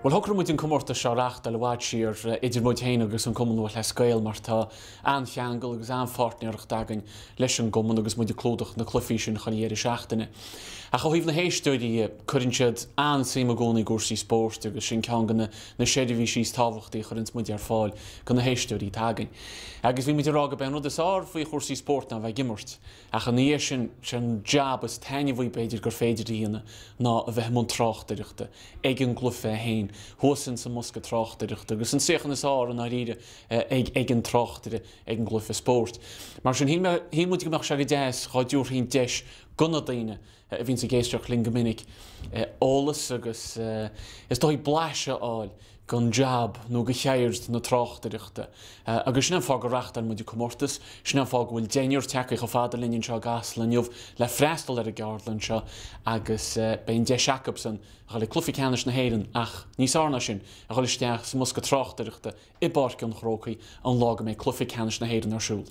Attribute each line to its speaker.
Speaker 1: Bhuel, shocraigh muid an comórtas seo a reáchtáil i bhfad siar idir muid féin agus an Cumann Lúthchleas Gael mar tá an-cheangal agus an-pháirtnéireacht againn leis an gcumann agus muid ag clúdach na cluichí sin chuile dheireadh seachtaine. Ach ó thaobh na héisteoirí dhe, cuireann siad an-suim i gcónaí i gcúrsaí spóirt agus sin ceann de na seirbhísí is tábhachtaí a chuireanns muid ar fáil do na héisteoirí atá againn. Agus bhí muid ag rá gurb é an rud is fearr faoi chúrsaí spóirt ná a bheith ag imirt. Ach ina dhiaidh sin, sé an jab is taitneamhaí b'fhéidir gur féidir a dhéanamh ná a bheith i mbun tráchtaireachta ag an gcluiche é féin, thuas ins an mbosca tráchtaireachta agus an suíochán is fearr i ndáiríre ag ag an tráchtaire ag an gcluiche spóirt. Mar sin, shíl mé, shíl muid go mbeadh sé go deas dhá dtabharfaí an deis go na daoine a bhíonns ag éisteacht linn go minic eolas agus is dóigh blaiseadh a fháil gon jab nó go cheird na tráchtaireachta. Agus sin an fáth go reáchtáil muid an comórtas, sin an fáth go bhfuil deichniúr tagtha chomh fada linn anseo i gCasla inniu le freastal ar an gceardlann seo agus beidh an deis acubsan a dhul ag Cluiche Ceannais na hÉireann ach níos fearr ná sin, a dhul isteach sa mbosca tráchtaireachta i bPáirc an Chrócaigh an lá go mbeidh Cluiche Ceannais na hÉireann ar siúl.